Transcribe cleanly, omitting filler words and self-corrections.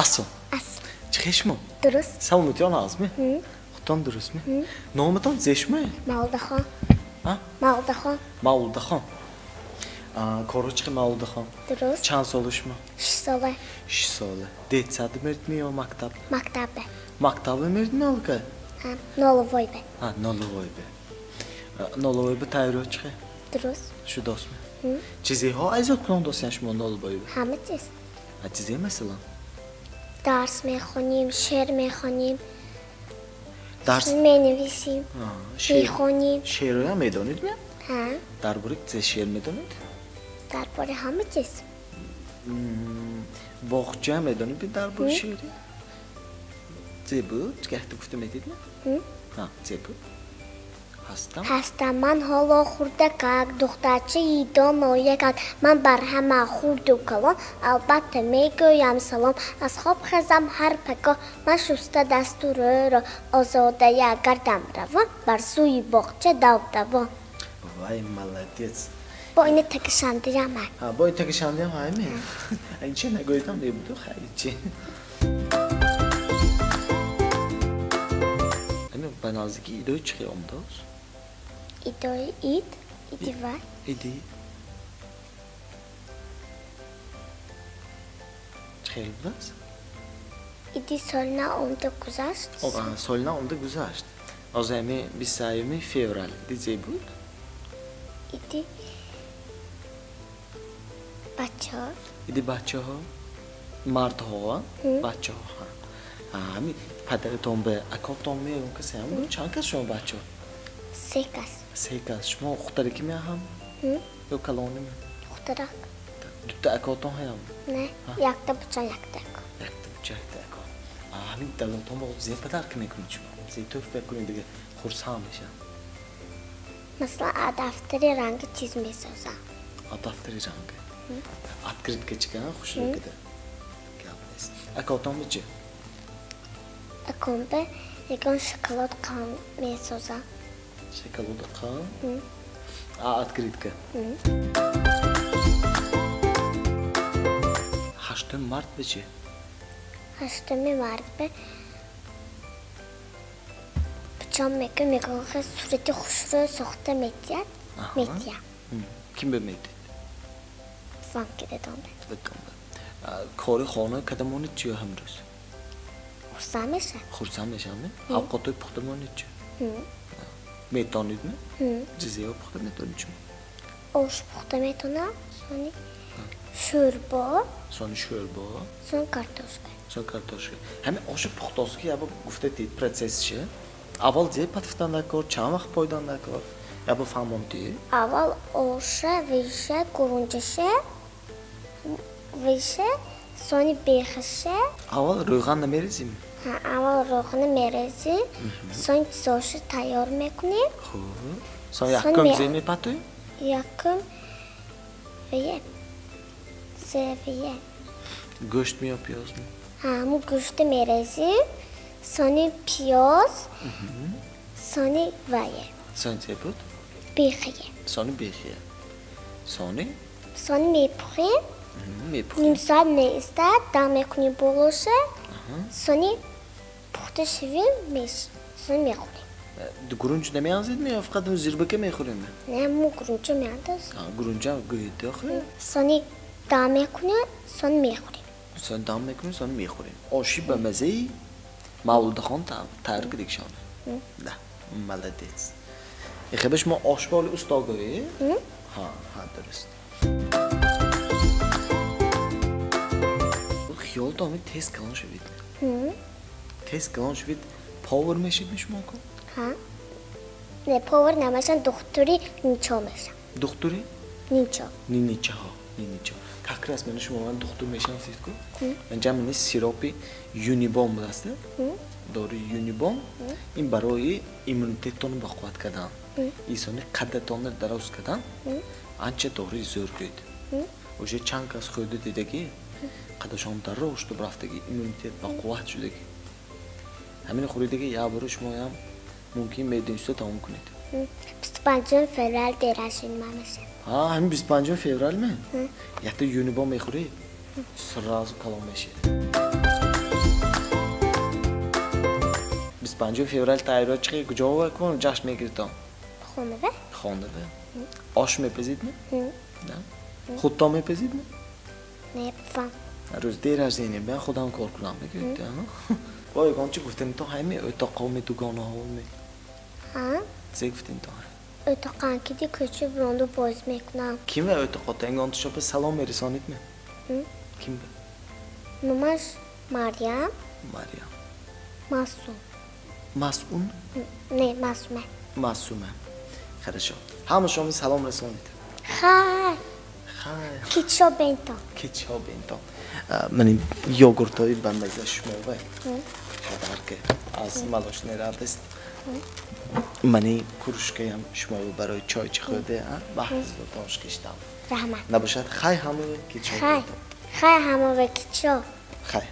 Ассо. Ассо. Чӣ шумо? Дуруст. Саломатиён ҳастми? Худтон дурустми? Номатон зе шумо? Мавлудахон. А? Мавлудахон. Мавлудахон. Кору чӣ Мавлудахон? Дуруст. Чанд сола шумо? 6 сола. 6 сола. Детсад мердми ё мактаб? Мактабе. Мактабе мердми алка? Ҳа, ноловойбе. Ҳа, ноловойбе. Ноловойбе тайёриё чӣ? Дуруст. Шудостми? Чизеҳо айзод кунон досиян шумо ноловойбе? Ҳама чиз. А чизе масалан? Дарс мехонем, шеър мехонем. Дарс менависем. Мехонем. Шеърҳоям медонед ми? Ҳа. Дар бораи чизе шеър медонед? Дар бораи ҳама чиз. Боғча медонед дар бораи шеъре? Зе буд? Чӣ гуфта медид ми? Ҳа, зе буд? Ҳастам? Ҳастам ман ҳоло хурдакак, духтарчаи доноякак. Ман бар ҳама хурду калон албатта мегӯям салом. Аз хоб хезам ҳар пагоҳ, ман шуста дасту рӯро, озодая гардам равон, бар сӯи боғча давдавон. Вай, молодец. Бо ини такишандиам ҳай. Ҳа, бо ин такишандиам ҳай ме? Ин чи нагӯедам мебуду хай чи? Ба наздики идои чӣ омадааст? Идои ид, иди вай. Иди? Чӣ хел будааст? Иди соли нав омада гузашт. Соли нав омада гузашт. Ҳозир ҳами 23 феврал. Иди зе буд? Иди бачаҳо. Иди бачаҳо? Мардҳо? Бачаҳо. Ҳами падаратон ба акотон меём касе ҳам буд? Чанд кас шумо бачаҳо? Се кас. Се кас. Шумо хурдараки меҳам? Ё калони ме? Хурдарак. Дута акотон ҳаям? Не, якта буча, якта ако. Якта буча, якта ако. Ҳамин давлатон бо зе падарка мекунед шумо? Зе тӯҳфа мекунед дига хурсанд мешавам. Масалан, а дафтари ранги чиз месозам. А дафтари ранги? Открытка чикан хушрӯ кида. Гап нест. Акотон бичи? Акомбе ягон шоколад қанд месозам. Шоколад қанд? А открытка? 8 март бичи? 8 март бе бучам мекун, мегӯям хел сурати хушрӯ сохта метиҳад, метиҳад. Ким бе метиҳад? Вам ки дедомбе. Дедомбе. Кори хона кадамонед чӣ ҳамрӯз? Хурсанд мешавам. Хурсанд мешавам? Авқотҳои пухта монед чӣ? Метавонед ме? Чизеҳо пухта метавонед шумо? Ош пухта метавонам, сони шӯрбо. Сони шӯрбо. Сон картошка. Сон картошка. Ҳамин оши пухтосу ки ябо гуфта дид процессше. Аввал зе патфтан дакор, чанд вақт пойдан дакор? Ябо фаҳмондӣ? Аввал оша, виша, гурунҷаша, виша, сони бехаша. Аввал рӯған намерезим? Ҳа, аввал рӯғана мерезим, сони чизоша тайёр мекунем. Хуб. Сон якум зе мепатоем? Якум вие. Зе вие. Гӯшт ми ё пиёз ми? Ҳа, мо гӯшта мерезим, сони пиёз, сони вае. Сони зе буд? Бехие. Сони бехие. Сони? Сони мепухем. Мепухем. Ним соат меистад, дам мекунем болоша. Сони пухта шавем, сони мехӯрем. Гурунҷ намеандозед ме ё фақат зирбака мехӯрем? Не, мо гурунҷа меандозем. Гурунҷа гӯед охир? Сони дам мекунем, сони мехӯрем. Сони дам мекунем, сони мехӯрем. Оши ба маззаи Мавлудахон тайёр кардагишон. Да, молодец. Ихе ба шумо ошболи усто гӯед? Ҳа, ҳа, дуруст. Хиёл доред тез калон шавед? Тез калон шавед, повар мешед шумо ко? Ҳа. Не, повар намешам, духтури нинчо мешам. Духтури? Нинчо. Ниничаҳо, ниничо. Как раз мана шумо ман духтур мешам гуфтед ку? Манҷа мани сиропи Юнибон будаст, дори Юнибон ин барои иммунитеттонро бақувват кардан, инсони қаддатонро дароз кардан, анча дори зӯр гӯед. Уже чанд кас хӯрда дидагӣ, қадашон дароз шуд рафтагӣ, иммунитет бақувват шудагӣ. Ҳамин хӯридагӣ як бора шумоям мумкин мединститут тамом кунед. 25 феврал дерашин ман мешавам. Ҳа, ҳамин 25 феврал ме? Якта Юнибон мехӯред, сразу калон мешед. 25 феврал тайёр чи куҷо кун ҷашн мегиритон? Хонава. Хонава. Ош мепазидми? На. Худтон мепазидми? Не, бувам. Рӯз день рождения ман худам кор кунам мегӯяд. Бо ягон чи гуфтем то ҳами отоқоми дугонаҳоми? Ҳа? Зе гуфтем то? Отоқам киди кӯча буронду боз мекунам. Ким ва отоқота? Ягон тушопа салом мерасонидми? Ким ба? Номаш Марьям. Марьям. Масум. Масун? Не, Масума. Масума. Хорошо. Ҳама шоми салом расонид. Хай. Хай. Китшо бенто. Китшо бенто. Ман йогуртҳои бамаза шумо ва подарка аз молочный радость. Мани кружкаям шумо барои чой чӣ хӯрде, баҳзотон киштам. Раҳмат. Набошад, хай ҳама китшо. Хай. Хай ҳама ва китшо. Хай.